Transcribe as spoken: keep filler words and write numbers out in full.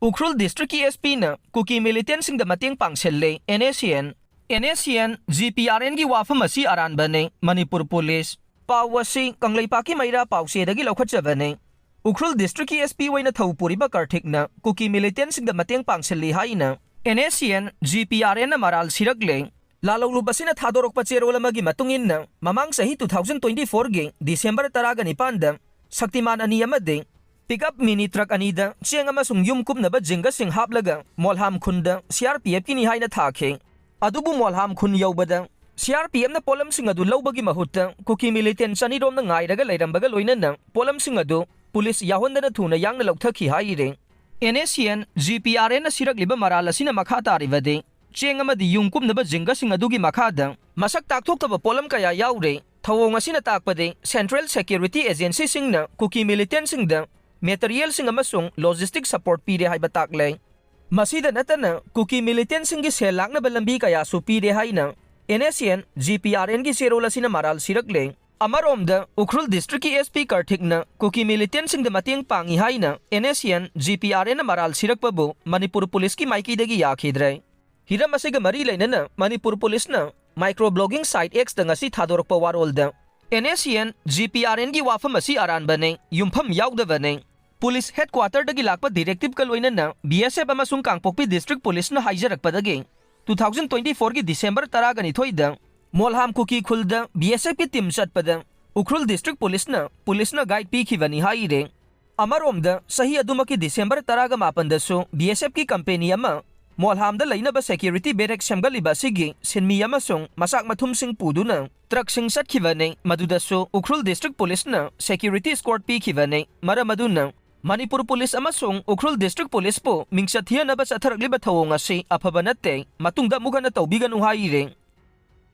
ꯎꯈ꯭ꯔꯨꯜ ꯗꯤꯁꯇ꯭ꯔꯤꯛꯀꯤ ꯑꯦꯁ ꯄꯤꯅ ꯀꯨꯀꯤ ꯃꯤꯂꯤꯇꯦꯟꯁꯤꯡꯗ ꯃꯇꯦꯡ ꯄꯥꯡꯁꯤꯜꯂꯦ, and S C and. N S C N G P R ꯑꯦꯟꯒꯤ ꯋꯥꯐꯝ ꯑꯁꯤ ꯑꯔꯥꯟꯕꯅꯤ, ꯃꯅꯤꯄꯨꯔ ꯄꯨꯂꯤꯁ꯫ ꯄꯥꯎ ꯑꯁꯤ ꯀꯪꯂꯩꯄꯥꯛꯀꯤ ꯃꯩꯔꯥ ꯄꯥꯎꯆꯦꯗꯒꯤ ꯂꯧꯈꯠꯆꯕꯅꯤ꯫ ꯎꯈ꯭ꯔꯨꯜ ꯗꯤꯁꯇ꯭ꯔꯤꯛꯀꯤ ꯑꯦꯁ ꯄꯤ ꯑꯣꯏꯅ ꯊꯧ ꯄꯨꯔꯤꯕ ꯀꯥꯔꯊꯤꯛꯅ ꯀꯨꯀꯤ ꯃꯤꯂꯤꯇꯦꯟꯁꯤꯡꯗ ꯃꯇꯦꯡ ꯄꯥꯡꯁꯤꯜꯂꯤ ꯍꯥꯏꯅ N S C N G P R ꯑꯦꯟꯅ ꯃꯔꯥꯜ ꯁꯤꯔꯛꯂꯦ꯫ ꯂꯥꯂꯧꯂꯨꯞ ꯑꯁꯤꯅ ꯊꯥꯗꯣꯔꯛꯄ ꯆꯦꯔꯣꯜ ꯑꯃꯒꯤ ꯃꯇꯨꯡ ꯏꯟꯅ, ꯃꯃꯥꯡ ꯆꯍꯤ two thousand twenty four ꯒꯤ ꯗꯤꯁꯦꯝꯕꯔ ꯇꯔꯥꯒ ꯅꯤꯄꯥꯟꯗ ꯁꯛꯇꯤꯃꯥꯟ ꯑꯅꯤ ꯑꯃꯗꯤ ꯄꯤꯛꯑꯞ ꯃꯤꯅꯤ ꯇ꯭ꯔꯛ ꯑꯅꯤꯗ ꯆꯦꯡ ꯑꯃꯁꯨꯡ ꯌꯨꯝ ꯀꯨꯞꯅꯕ ꯖꯤꯡꯒꯁꯤꯡ ꯍꯥꯞꯂꯒ ꯃꯣꯜꯍꯥꯝ ꯈꯨꯟꯗ ꯁꯤ ꯑꯥꯔ ꯄꯤ ꯑꯦꯐꯀꯤꯅꯤ ꯍꯥꯏꯅ ꯊꯥꯈꯤ꯫ ꯑꯗꯨꯕꯨ ꯃꯣꯜꯍꯥꯝ ꯈꯨꯟ ꯌꯧꯕꯗ ꯁꯤ ꯑꯥꯔ ꯄꯤ ꯑꯦꯐꯅ ꯄꯣꯠꯂꯝꯁꯤꯡ ꯑꯗꯨ ꯂꯧꯕꯒꯤ ꯃꯍꯨꯠꯇ ꯀꯨꯀꯤ ꯃꯤꯂꯤꯇꯦꯟ ꯆꯅꯤꯔꯣꯝꯅ ꯉꯥꯏꯔꯒ ꯂꯩꯔꯝꯕꯒ ꯂꯣꯏꯅꯅ ꯄꯣꯠꯂꯝꯁꯤꯡ ꯑꯗꯨ ꯄꯨꯂꯤꯁ ꯌꯥꯎꯍꯟꯗꯅ ꯊꯨꯅ ꯌꯥꯡꯅ ꯂꯧꯊꯈꯤ ꯍꯥꯏꯔꯤ꯫ N S C N G P R ꯑꯦꯟꯅ ꯁꯤꯔꯛꯂꯤꯕ ꯃꯔꯥꯜ ꯑꯁꯤꯅ ꯃꯈꯥ ꯇꯥꯔꯤꯕꯗꯤ, ꯆꯦꯡ ꯑꯃꯗꯤ ꯌꯨꯝ ꯀꯨꯞꯅꯕ ꯖꯤꯡꯒꯁꯤꯡ ꯑꯗꯨꯒꯤ ꯃꯈꯥꯗ ꯃꯁꯛ ꯇꯥꯛꯊꯣꯛꯇꯕ ꯄꯣꯠꯂꯝ ꯀꯌꯥ ꯌꯥꯎꯔꯦ꯫ ꯊꯧꯑꯣꯡ ꯑꯁꯤꯅ ꯇꯥꯛꯄꯗꯤ ꯁꯦꯟꯇ꯭ꯔꯦꯜ ꯁꯦꯀ꯭ꯌꯨꯔꯤꯇꯤ ꯑꯦꯖꯦꯟꯁꯤꯁꯤꯡꯅ ꯀꯨꯀꯤ ꯃꯤꯂꯤꯇꯦꯟꯁꯤꯡꯗ ꯃꯦꯇꯔꯤꯌꯦꯜꯁꯤꯡ ꯑꯃꯁꯨꯡ ꯂꯣꯖꯤꯁꯇꯤꯛ ꯁꯄꯣꯔꯠ ꯄꯤꯔꯦ ꯍꯥꯏꯕ ꯇꯥꯛꯂꯦ꯫ ꯃꯁꯤꯗ ꯅꯠꯇꯅ ꯀꯨꯀꯤ ꯃꯤꯂꯤꯇꯦꯟꯁꯤꯡꯒꯤ ꯁꯦꯜ ꯂꯥꯛꯅꯕ ꯂꯝꯕꯤ ꯀꯌꯥꯁꯨ ꯄꯤꯔꯦ ꯍꯥꯏꯅ N S C N G P R ꯑꯦꯟꯒꯤ ꯆꯦꯔꯣꯜ ꯑꯁꯤꯅ ꯃꯔꯥꯜ ꯁꯤꯔꯛꯂꯦ꯫ ꯑꯃꯔꯣꯝꯗ ꯎꯈ꯭ꯔꯨꯜ ꯗꯤꯁꯇ꯭ꯔꯤꯛꯀꯤ ꯑꯦꯁ ꯄꯤ ꯀꯥꯔꯊꯤꯛꯅ ꯀꯨꯀꯤ ꯃꯤꯂꯤꯇꯦꯟꯁꯤꯡꯗ ꯃꯇꯦꯡ ꯄꯥꯡꯏ ꯍꯥꯏꯅ N S C N G P R ꯑꯦꯟꯅ ꯃꯔꯥꯜ ꯁꯤꯔꯛꯄꯕꯨ ꯃꯅꯤꯄꯨꯔ ꯄꯨꯂꯤꯁꯀꯤ ꯃꯥꯏꯀꯩꯗꯒꯤ ꯌꯥꯈꯤꯗ꯭ꯔꯦ꯫ ꯍꯤꯔꯝ ꯑꯁꯤꯒ ꯃꯔꯤ ꯂꯩꯅꯅ ꯃꯅꯤꯄꯨꯔ ꯄꯨꯂꯤꯁꯅ ꯃꯥꯏꯀ꯭ꯔꯣ ꯕ꯭ꯂꯣꯒꯤꯡ ꯁꯥꯏꯠ ꯑꯦꯛꯁꯇ ꯉꯁꯤ ꯊꯥꯗꯣꯔꯛꯄ ꯋꯥꯔꯣꯜꯗ, N S C N G P R ꯑꯦꯟꯒꯤ ꯋꯥꯐꯝ ꯑꯁꯤ ꯑꯔꯥꯟꯕꯅꯤ, ꯌꯨꯝꯐꯝ ꯌꯥꯎꯗꯕꯅꯤ꯫ ꯄꯨꯂꯤꯁ ꯍꯦꯗꯀ꯭ꯋꯥꯇꯔꯗꯒꯤ ꯂꯥꯛꯄ ꯗꯤꯔꯦꯛꯇꯤꯚꯀ ꯂꯣꯏꯅꯅ ꯕꯤ ꯑꯦꯁ ꯑꯦꯐ ꯑꯃꯁꯨꯡ ꯀꯥꯡꯄꯣꯛꯄꯤ ꯗꯤꯁꯇ꯭ꯔꯤꯛ ꯄꯨꯂꯤꯁꯅ ꯍꯥꯏꯖꯔꯛꯄꯗꯒꯤ, two thousand twenty four ꯒꯤ ꯗꯤꯁꯦꯝꯕꯔ ꯇꯔꯥꯒ ꯅꯤꯊꯣꯏꯗ ꯃꯣꯜꯍꯥꯝ ꯀꯨꯀꯤ ꯈꯨꯜꯗ ꯕꯤ ꯑꯦꯁ ꯑꯦꯐꯀꯤ ꯇꯤꯝ ꯆꯠꯄꯗ ꯎꯈ꯭ꯔꯨꯜ ꯗꯤꯁꯇ꯭ꯔꯤꯛ ꯄꯨꯂꯤꯁꯅ, ꯄꯨꯂꯤꯁꯅ ꯒꯥꯏꯗ ꯄꯤꯈꯤꯕꯅꯤ ꯍꯥꯏꯔꯦ꯫ ꯑꯃꯔꯣꯝꯗ, ꯆꯍꯤ ꯑꯗꯨꯃꯛꯀꯤ ꯗꯤꯁꯦꯝꯕꯔ ꯇꯔꯥꯒ ꯃꯥꯄꯟꯗꯁꯨ ꯕꯤ ꯑꯦꯁ ꯑꯦꯐꯀꯤ ꯀꯝꯄꯦꯅꯤ ꯑꯃ ꯃꯣꯜꯍꯥꯝꯗ ꯂꯩꯅꯕ ꯁꯦꯀ꯭ꯌꯨꯔꯤꯇꯤ ꯕꯦꯔꯦꯛ ꯁꯦꯝꯒꯠꯂꯤꯕ ꯑꯁꯤꯒꯤ ꯁꯤꯟꯃꯤ ꯑꯃꯁꯨꯡ ꯃꯆꯥꯛ ꯃꯊꯨꯝꯁꯤꯡ ꯄꯨꯗꯨꯅ ꯇ꯭ꯔꯛꯁꯤꯡ ꯆꯠꯈꯤꯕꯅꯤ꯫ ꯃꯗꯨꯗꯁꯨ ꯎꯈ꯭ꯔꯨꯜ ꯗꯤꯁꯇ꯭ꯔꯤꯛ ꯄꯨꯂꯤꯁꯅ ꯁꯦꯀ꯭ꯌꯨꯔꯤꯇꯤ ꯏꯁꯀꯣꯔꯠ ꯄꯤꯈꯤꯕꯅꯤ꯫ ꯃꯔꯝ ꯑꯗꯨꯅ ꯃꯅꯤꯄꯨꯔ ꯄꯨꯂꯤꯁ ꯑꯃꯁꯨꯡ ꯎꯈ꯭ꯔꯨꯜ ꯗꯤꯁꯇ꯭ꯔꯤꯛ ꯄꯨꯂꯤꯁꯄꯨ ꯃꯤꯡꯆꯠ ꯊꯤꯍꯟꯅꯕ ꯆꯠꯊꯔꯛꯂꯤꯕ ꯊꯧꯑꯣꯡ ꯑꯁꯤ ꯑꯐꯕ ꯅꯠꯇꯦ꯫ ꯃꯇꯨꯡꯗ ꯑꯃꯨꯛ ꯍꯟꯅ ꯇꯧꯕꯤꯒꯅꯨ ꯍꯥꯏꯔꯤ꯫